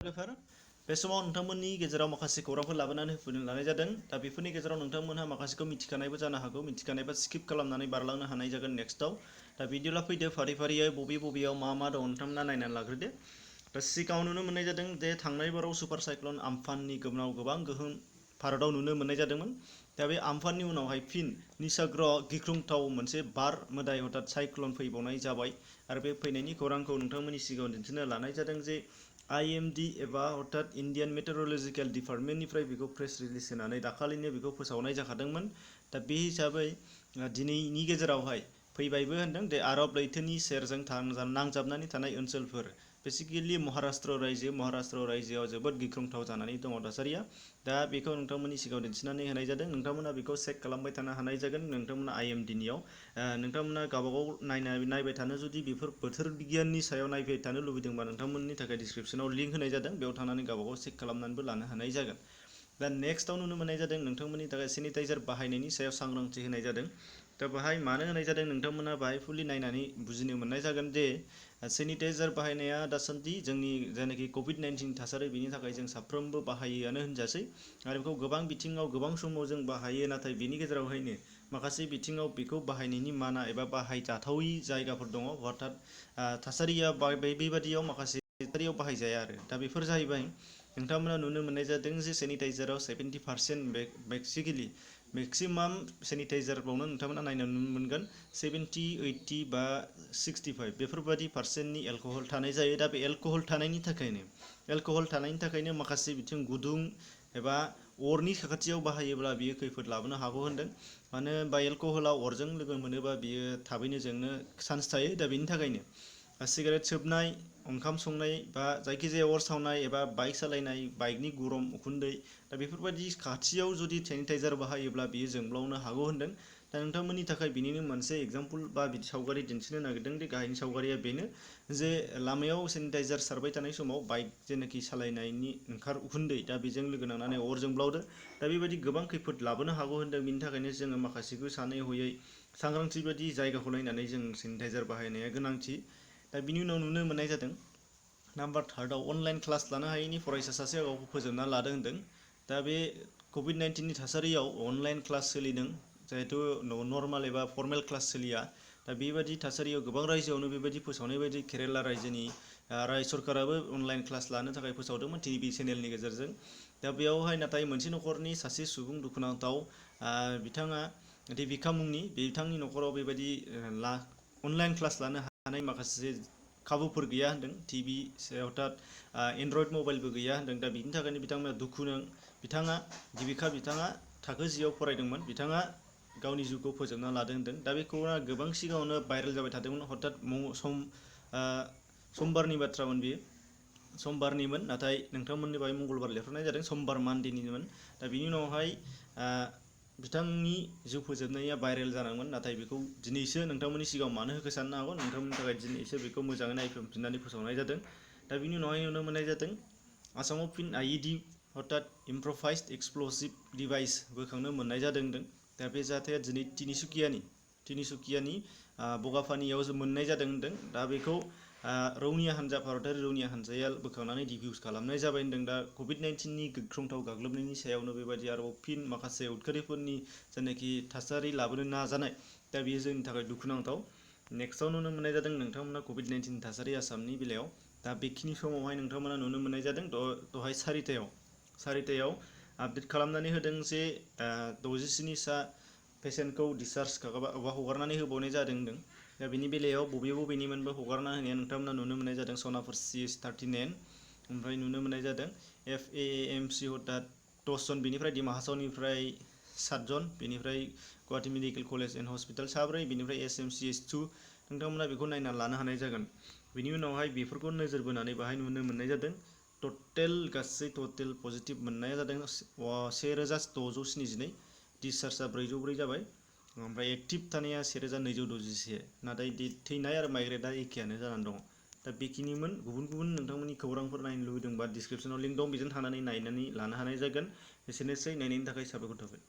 बे समाव नोंथांमोननि गेजेराव माखासे खौरांफोर लाबोनानै होफैनो लानाय जादों। दा बेफोरनि गेजेराव नोंथांमोनहा माखासेखौ मिथिखानायबो जानो हागौ, मिथिखानायबा स्किप खालामनानै बारलांनो हानाय जागोन नेक्स्टआव। दा बिदिब्ला फैदो फारि फारियै बबेयाव मा दं नोंथांमोना नायनानै लाग्रोदो। दा सिगाङाव नुनो मोननाय जादों जे थांनाय बाराव सुपार साइक्ल'न आम्फाननि गोबां गोहोम भारताव नुनो मोननाय जादोंमोन। दा बे आम्फाननि उनावहाय फिन निसर्ग गिख्रंथाव मोनसे बार मोदाय हथात साइक्ल'न फैबावनाय जाबाय आरो बे फैनायनि खौरांखौ नोंथांमोननि सिगाङाव दिन्थिनो लानाय जादों जे IMD एबा अर्थात इन्डियान मेटेरलजिकेल डिपार्टमेन्टनिफ्राय बेखौ प्रेस रिलिज होनानै दाखालिनो बेखौ फोसावनाय जाखादोंमोन। दा बे हिसाबै दिनैनि गेजेरावहाय फैबायबो होनदों जे आरब लैथोनि सेरजों नांजाबनानै थानाय ओनसोलफोर बेसिकेलि महाराष्ट्र रायजोआव जोबोद गिख्रंथाव जानानै दङ थासारिया। दा बेखौ नोंथांमोननि सिगाङाव दिन्थिनानै होनाय जादों। नोंथांमोना बेखौ चेक खालामबाय थानो हानाय जागोन। नोंथांमोना IMDनियाव नोंथांमोना गावबागाव नायबाय थानो जुदि बेफोर बोथोर बिगियाननि सायाव नायबाय थानो लुबैदोंबा नोंथांमोननि थाखाय डिसक्रिपसनाव लिंक होनाय जादों, बेयाव थांनानै गावबागाव चेक खालामनानैबो लानो हानाय जागोन। दा नेक्स्टआव नुनो मोननाय जादों नोंथांमोननि थाखाय सेनिटाइजार बाहायनायनि सायाव सांग्रांथि होनाय जादों। दा बाहाय मानो होनाय जादों नोंथांमोना बाहाय फुलि नायनानै बुजिनो मोननाय जागोन जे सेनिटाइजार बाहायनाया दासान्दि जोंनि जायनाखि कभिड-19 थासारि बेनि थाखाय जों साफ्रोमबो बाहायोआनो होनजासै आरो बेखौ गोबां बिथिङाव गोबां समाव जों बाहायो। नाथाय बेनि गेजेरावहायनो माखासे बिथिङाव बेखौ बाहायनायनि माना एबा बाहायजाथावै जायगाफोर दङ। अर्थात थासारिया बेबादियाव माखासे थासारियाव बाहायजाया आरो दा बेफोर जाहैबाय नोंथांमोना नुनो मोननाय जादों जे सेनिटाइजाराव 70% बेसिकेलि मेक्सिमाम सेनिटाइजारफ्रावनो नोंथांमोना नायनानै नुनो मोनगोन 70, 80 बा 65 बेफोरबादि पार्सेन्टनि एलकहल थानाय जायो। दा बे एलकहल थानायनि थाखायनो माखासे बिथिं गुदुं एबा अरनि साखाथियाव बाहायोब्ला बियो खैफोद लाबोनो हागौ होनदों। मानो होनबा एलकहला अरजों लोगो मोनोबा बियो थाबैनो जोंनो चान्स थायो। दा बेनि थाखायनो सिगारेट सोबनाय, ओंखाम संनाय बा जायखिजाया अर सावनाय एबा बाइक सालायनाय, बाइकनि गरम उखुन्दै दा बेफोरबायदि खाथियाव जुदि सेनिटाइजार बाहायोब्ला बियो जोंब्लावनो हागौ होनदों। दा नोंथांमोननि थाखाय बिनिनो मोनसे एग्जाम्पल बा सावगारि दिन्थिनो नागिरदों दि गाहायनि सावगारिया बेनो जे लामायाव सेनिटाइजार सारबाय थानाय समाव बाइक जेनाखि सालायनायनि उखुन्दै दा बेजों लोगो नांनानै अर जोंब्लावदो। दा बेबायदि गोबां खैफोद लाबोनो हागौ होनदों। बिनि थाखायनो जोङो माखासेखौ सानै हयै सांग्रांथि बायदि जायगाखौ नायनानै जों सेनिटाइजार बाहायनाया गोनांथि। दा बिनि उनाव नुनो मोननाय जादों नाम्बार 3आव अनलाइन क्लास लानो हायैनि फरायसा सासेया गावखौ फोजोबना लादों होनदों। दा बे कभिड-19नि थासारियाव अनलाइन क्लास सोलिदों, जिहेथु नर्माल एबा फर्मेल क्लास सोलिया। दा बेबायदि थासारियाव गोबां रायजोआवनो बेबायदि फोसावनाय बायदि केरेला रायजोनि सरकाराबो अनलाइन क्लास लानो थाखाय फोसावदोंमोन TV चेनेलनि गेजेरजों। दा बेयावहाय नाथाय मोनसे न'खरनि सासे सुबुं दुखुनांथाव बिथाङा देबिका मुंनि बिथांनि न'खराव बेबायदि अनलाइन क्लास लानो हानाय माखासे खाबुफोर गैया होनदों। TV अर्थात एन्ड्रइड मबाइलबो गैया होनदों। दा बिनि थाखायनो बिथांमोना देबिका बिथाङा थाखो 10आव फरायदोंमोन। बिथाङा गावनि जिउखौ फोजोबना लादों होनदों। दा बे खौराङा गोबां सिगाङावनो भाइरेल जाबाय थादोंमोन। हथात समबारनि बाथ्रामोन बियो, समबारनिमोन, नाथाय नोंथांमोननि बाहाय मंगलबार लिरहरनाय जादों, समबार मानदेनिमोन। दा बिनि उनावहाय बिथांनि जिउ फोजोबनाया भाइरेल जादोंमोन। नाथाय बेखौ दिनैसो नोंथांमोननि सिगाङाव मानो होखो साननो हागौ। नोंथांमोननि थाखाय दिनैसो बेखौ मोजाङै नायफिननानै फोसावनाय जादों। दा बिनि उनावहाय नुनो मोननाय जादों आसामाव फिन IED अर्थात इम्प्रभाइज्ड एक्सप्ल'सिभ डिभाइस बोखांनो मोननाय जादों होनदों। दा बे जाथाया दिनै तिनिसुकियानि बगाफानियाव मोननाय जादों होनदों। दा बेखौ भारतारि रौनिया हान्जाया बोखांनानै डिफ्यूज खालामनाय जाबाय होनदों। दा कभिड-19नि गिख्रंथाव गाग्लोबनायनि सायावनो बेबायदि आरोबाव फिन माखासे उदखारिफोरनि जायनाखि थासारि लाबोनो नाजानाय, दा बेयो जोंनि थाखाय दुखुनांथाव। नेक्स्टआव नुनो मोननाय जादों नोंथांमोना कभिड-19 थासारि आसामनि बेलायाव। दा बेखिनि समावहाय नोंथांमोना नुनो मोननाय जादों दहाय 4टायाव आपडेट खालामनानै होदों जे 67 पेसेन्टखौ डिसचार्ज एबा हगारनानै होबावनाय जादों होनदों। दा बेनि बेलायाव बबेनिमोनबो हगारना होनाया नोंथांमोना नुनो मोननाय जादों सनापुर CS39, ओमफ्राय नुनो मोननाय जादों FAAMC हथात 10 जन, बेनिफ्राय डिमा हासावनिफ्राय 7 जन, बेनिफ्राय Guwahati medical college and hospital 3, बेनिफ्राय SMCH2 नोंथांमोना बेखौ नायना लानो हानाय जागोन। बेनि उनावहाय बेफोरखौ नोजोर बोनानै बाहाय नुनो मोननाय जादों टटेल पजिटिभ मोननाया जादों 1672, डिसचार्जआ 404 जाबाय, ओमफ्राय एक्टिभ थानाया 1261, नाथाय थैनाय आरो माइग्रेटआ एखेयानो जानानै दङ। दा बेखिनिमोन। गुबुन नोंथांमोननि खौरांफोर नायनो लुबैदोंबा डिसक्रिपसनाव लिंक दं, बेजों थांनानै नायनानै लानो हानाय जागोन। एसेनोसै, नायनायनि थाखाय साबायखर थाबाय।